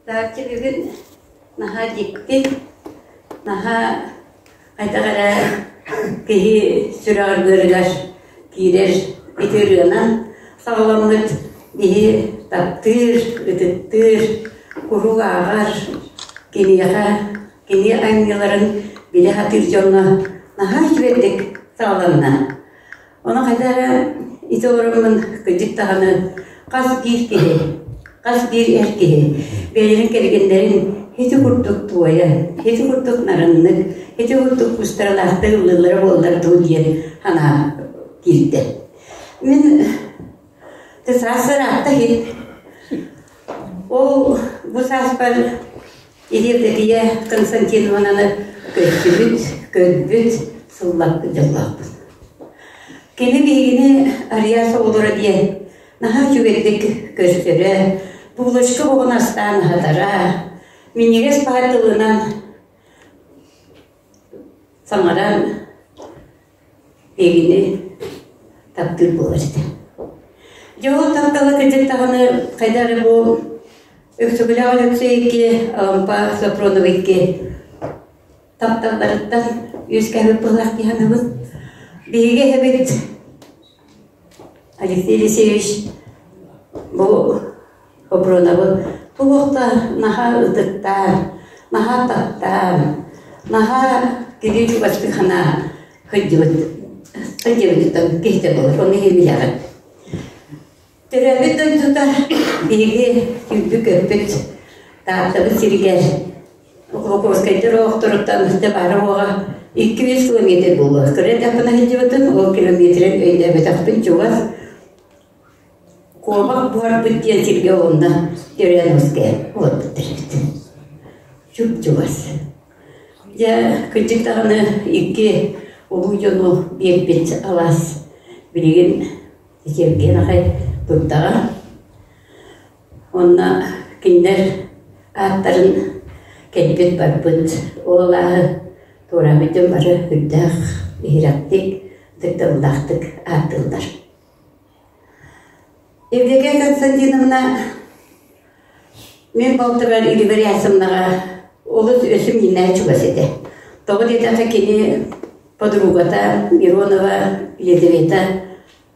Тааччы бүгүн наһаа дьикти, наһаа хайдах эрэ киһи сүрэҕэр быарыгар киирэр ити ырыанан саҕаламмыт киһи таптыыр, ытыктыыр, куруук ааҕар, киниэхэ кини айымньыларын билэ сатыыр дьоҥҥо наһаа үчүгэйдик саҕаланна. Ону хайда эрэ ити олороммун кырдьык даҕаны хас биир киһи, хас биир эр киһи бэйэлэрин кэргэннэрин ити курдук туойа, ити курдук нарыннык, ити курдук кустаралаахтык ыллыыллара буоллар дуу диэн санаа киирдэ. Мин саас ыраатта иһит. Ол бу сааспар Евдокия Константиновнаны көрсүбүт, көрбүт, сыллаппыт дьоллоохпут. Кини биһигини Арыйаас оҕолоро диэн наһаа үчүгэйдик көрсөрө, булочка оҕону астаан аһатара, минньигэс баай тылынан саҥаран Биһигини таптыыр буолар этэ. Дьэ ол таптала кырдьык даҕаны хайда эрэ бу Өксөкүлээх Өлөксөй икки, Алампа Софронов икки тапталларыттан үөскээбит быһыылаах дии саныыбын. Биһиги эһэбит Алексей Елисеевич бу Оброновы туох да наһаа ытыктаан, наһаа таптаан, наһаа киһи чугастык санаа сылдьыбыт сылдьыбытыттан киһитэ буолар, ону иһин билэҕин. Төрөөбүт дойдута биһиги сүүрбүт-көппүт Тааттабыт сиригэр Кулаковскайдар олохторуттан да баара уоҕа 200 километр буолуо. Кыра эрдэхпинэ сылдьыбытым, ол километрин өйдөөбөтөхпүн чугас Куобах буһарбыт диэн сиргэ уонна төрөөн ускайан олорбуттар эбит. Чуп-чугас. Дьэ, кырдьык даҕаны икки улуу дьону биэрбит алаас билигин сэргиэн аҕай турдаҕа. Уонна кинилэр ааттарын кэлбит барбыт ол алааһы туораабыт дьон бары үрдээх иһирэхтик, ытыктабыллаахтык ааттыыллар. Евдокия Константиновна мин балтыбар Игорь Ясовнаҕа олус өсүм ииннээх чугас этэ. Тоҕо диэтэххэ кини подругата Миронова Елизавета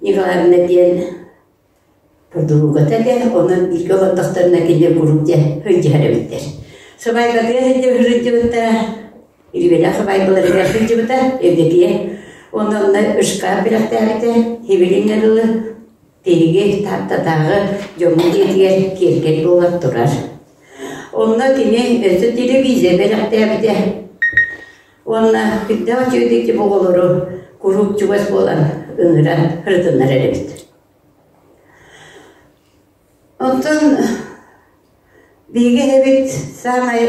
Николаевна диэн подругата этэ, онон бииргэ олордохторуна кини куруук дьэ сылдьыһар эбиттэр. Сыбаайбатыгар сылдьыбыттара Ирбэлээх сыбаайбаларыгар сылдьыбыта Евдокия. Онно онно ыскаап бэлэхтээбитэ, хибилиҥҥэ дылы тиһиги Тааттатааҕы дьоҥҥо дьиэтигэр киэргэл буолан турар. Онно кини өссө телевизор бэлэхтээбитэ. Уонна үрдээх үчүгэйдик оҕолору куруук чугас буолан ыҥыран ырытыннарар эбит. Оттон биһиги эһэбит саамай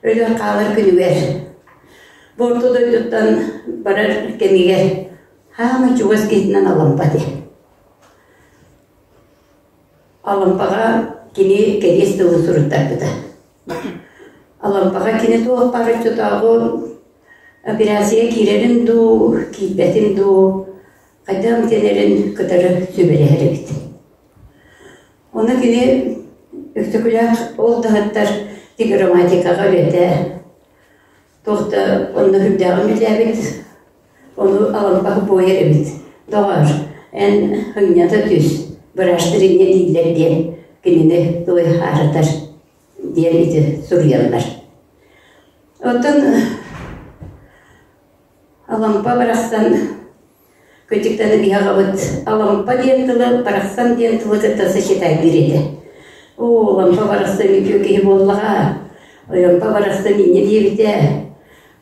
өлөн хаалар күнүгэр, бу орто дойдуттан барар кэмигэр хаамай чугас киһитинэн Алампа этэ. Алампаҕа кини кэриэс тылы суруттарбыта. Алампаҕа кини туох баар оччотооҕу операция киирэрин дуу, киирбэтин дуу, хайдах эмтэнэрин кытары сүбэлэһэр эбит. Ону кини Өксөкүлээх ол таһыттар грамматикаҕа үлэтэ туох да онно сүрдээҕин билээбит, ону Алампаһы буойар эбит. Доҕоор, эн һынньата түс, быраастар инньэ дииллэр диэн кинини той хааратар диэн ити суруйаллар. Оттон Алампа барахсан кырдьыктан иһэҕэбит Алампа диэн тылы барахсан диэн тылы кытта сочетайдыыр этэ. Оо, Алампа барахсан үтүө киһи буоллаҕа. Алампа барахсан инньэ диэбитэ.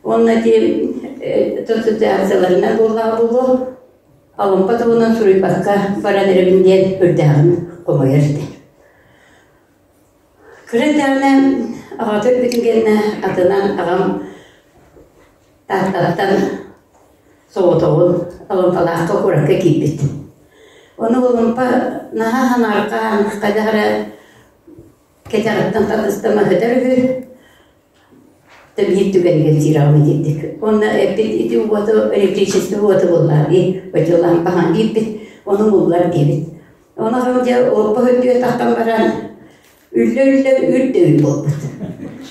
Уонна ити ассоциацияларынан буоллаҕа буолуо. Алампа туһунан суруйбакка баран эрэбин диэн үрдээҕин хомойор этэ. Кыра эрдэҕинэ аҕата өлбүтүн кэннэ атынан аҕам Тааттаттан соҕотоҕун Алампалаахха куоракка киирбит. Ону Алампа наһаа санаарҕаан хайдах эрэ кэтэҕиттэн хатыста маһытар үһү. Биир түгэнигэр киирэҕин итирдик. Уонна эппит ити уоту электричество уота буоллаҕа дии, оччолоон баһан киирбит, ону буллар диэбит. Ону аҕам дьэ олоппос үрдүгэр тахсан баран. Үллэ-үллэ үрдэ үл буолбут.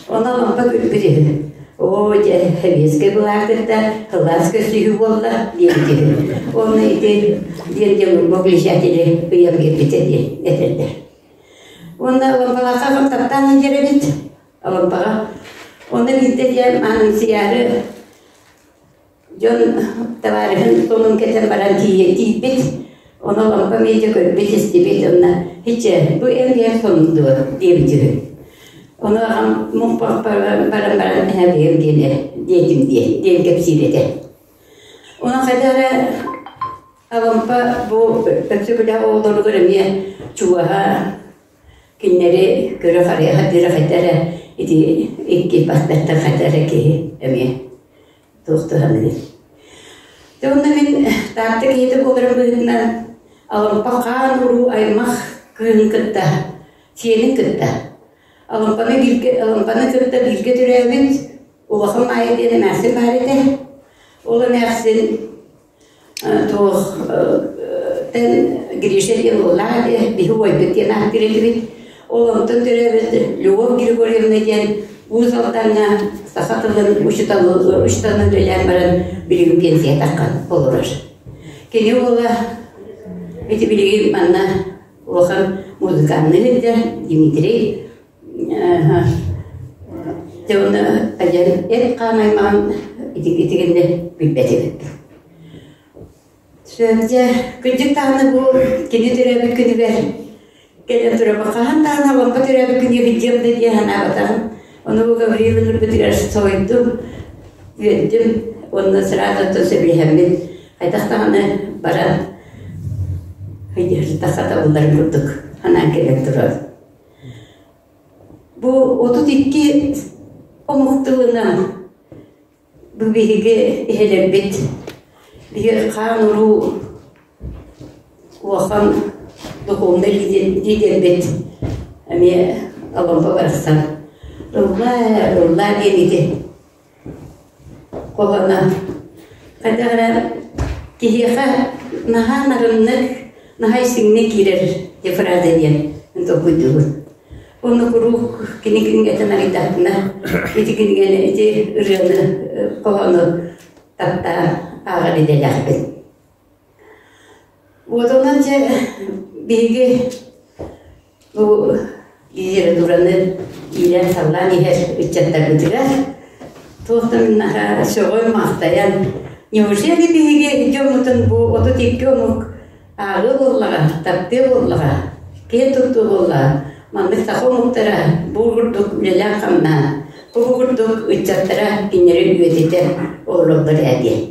Онон Алампа күлбүт үһү. Оо, дьэ, сэбиэскэй былааһы кытта кылаас көрсүһүү буолла диэбит үһү. Уонна ити диэн диэн выключатели ыйан биэрбитэ диэн этэллэр. Уонна Алампалаахха аҕам таптаан илдьэр эбит. Алампаҕа. Онно биирдэ диэн аанымсыйаары Дьон табаарыһын сонун кэтэн баран тиийэ тиийбит, ону Алампа медиа көрбүт, истибит уонна «Һиччэ, бу эн бэйэҥ сонун дуо?» диэбит үһү. Ону аҕам муҥхах баран баран эһэ бэйэм диэнэ диэтим диэ диэн кэпсиир этэ. Онон хайдах эрэ Алампа бу Өксөкүлээх оҕолоругар эмиэ чугаһа кинилэри көрө-харыйа сатыыра хайдах эрэ ити икки бастартан хайдах эрэ киһи эмиэ туох туһаныыр. Дьэ онно мин Таатта киһитэ буоларым быһыытынан Алампа хаан уруу аймах кыыһын кытта, сиэнин кытта Алампаны бииргэ Алампаны кытта бииргэ төрөөбүт Улахан Маайа диэн эмээхсин баар этэ. Ол эмээхсин туох тэн Гриша диэн уоллаах этэ, биһи убайбыт диэн ааттыыр этибит. Ол онтон төрөөбүт Любовь Григорьевна диэн Уус Алдаҥҥа саха тылын учууталынан үлэлээн баран билигин пенсия таххан олорор. Кини уола ити билигин манна улахан музыканныы сылдьар Дмитрий Дьэ уонна эт-хаан аймаҕын итигиннэ билбэт эбиппин. Дьэ, кырдьык даҕаны бу кини төрөөбүт күнүгэр кэлэн турабын. Хаһан даҕаны Алампа төрөөбүт күнүгэр илдьиэм да диэн санаабатаҕым. Ону бу Гавриил ыҥырбытыгар соһуйдум, үөрдүм уонна сразу оттон сөбүлэһэммин хайдах даҕаны баран сылдьыһыртахха табылларын курдук санаан кэлэн турабын. Бу 32 омук тылынан бу биһиги эһэлэрбит биһиги хаан-уруу улахан духовнай лидербит эмиэ Алампа барахсан ыллаа ыллаа диэн ити Хоһооно хайдах эрэ киһиэхэ наһаа нарыннык, наһаа истиҥник киирэр фраза диэн толкуйдуубун. Онно куруук кини кинигэтин арыйдахпына, ити кинигэни, ити ырыаны, хоһоону таптаан ааҕар идэлээхпин. Вот онон дьэ биһиги Бу литератураны иилэн-саллаан иһэр ыччаттарбытыгар туох да наһаа сөҕөн-махтайан, неужели биһиги дьоммутун бу 32 омук ааҕыы буоллаҕа, таптыа буоллаҕа, киэн туттуу буоллаҕа, маннык саха омуктара бу курдук үлэлээн-хамнаан, бу курдук ыччаттара кинилэри үйэтитэ олороллор ээ диэн.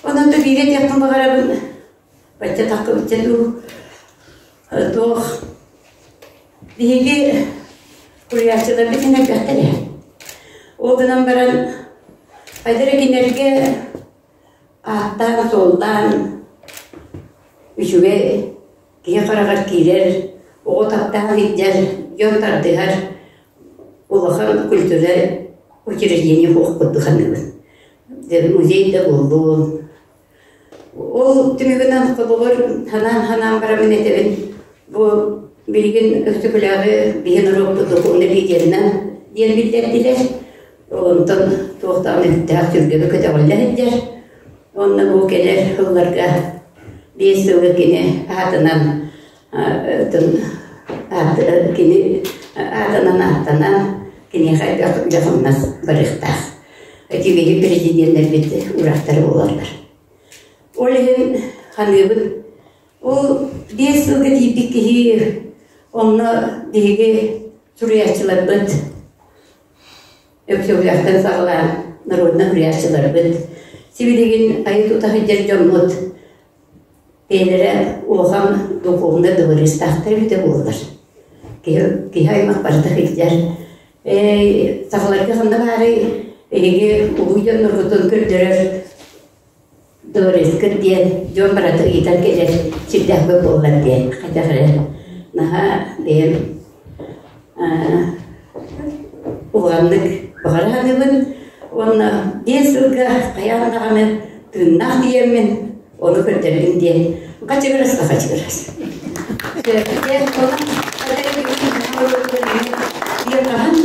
Онон да биири этиэхпин баҕарабын, бачча таххыбычча дуу, Туох биһиги суруйааччыларбыт иһин элбэхтэр ээ. Ол гынан баран хайдах эрэ кинилэргэ ааттаан-суоллаан үчүгэй киһи хараҕар киирэр, оҕо таптаан илдьэр, дьон тардыһар улахан культура учреждение суох курдук саныыбын. Дьэ музей да буоллун, Ол түмүгүнэн холобур санаан-санаан бараммын этэбин, бу билигин Өксөкүлээҕи биһи норуоппут духовнай лидеринэн диэн биллэрдилэр. Онтон туох даҕаны үптээх сүргэбэ көтөҕүллэ сылдьар. Онно бу кэлэр сылларга 5 сылга кини аатынан кини аатынан ааттанан киниэхэ элбэх үлэ-хамнас барыахтаах. Ити биһиги президеннэрбит ураахтара буолаллар. Ол иһин ханыыбын ол 5 сылга тиийбит киһи онно биһиги суруйааччыларбыт Өксөкүлээхтэн саҕалаан народнай суруйааччыларбыт сибилигин айы тута сылдьар дьоммут Бэйэлэрэ улахан духовнай дыбарыыстаахтар эбитэ буоллар. Киһи, киһи аймах барыта сылдьар. Ээ, сахаларга ханна баарый эһиги улуу дьонноргутун көрдөрөр дыбарыыскыт диэн дьон барыта ыйытан кэлэр сирдээхпит буоллар диэн хайдах эрэ наһаа бэйэм улаханнык баҕара саныыбын уонна 5 сылга хайаан даҕаны тыыннаах тиийэммин ону көрдөрдүм диэн хачыгырас да хачыгырас.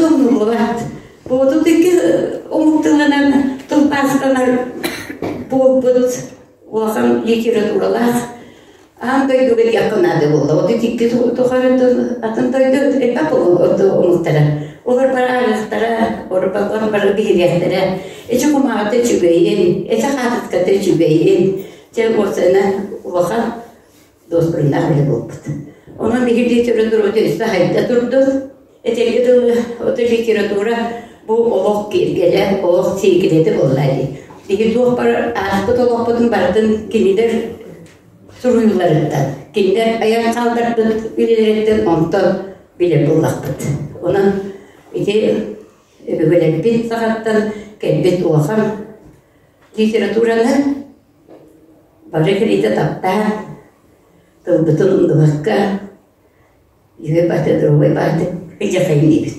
да умнуллубат. Буотут икки омук тылынан тылбаастанар буолбут улахан литературалаах аан дойдуга диэххэ наада буолла. Отут икки тухары атын дойду элбэх омуктара. Олор бары ааҕыахтара, олор бары биһириэхтэрэ. Эчи кумааҕыта үчүгэйин, эчи хаатыската үчүгэйин. Чэ, уопсайынан улахан дуоспуруннаах үлэ буолбут. Онон биһиги литература өссө хайда турдун. Этэргэ дылы, ото литература бу олох киэргэлэ, олох сиэкилэтэ буолла дии. Биһиги туох бар ааспыт олохпутун барытын кинилэр суруйууларыттан, кинилэр айан хаалларбыт үлэлэриттэн онтон билэр буоллахпыт. Онон ити өбүгэлэрбит саҕаттан кэлбит улахан литератураны бары кэриэтэ таптаан, тылбытын умнубакка, үһү баты, другой баты, дьахайын диибит.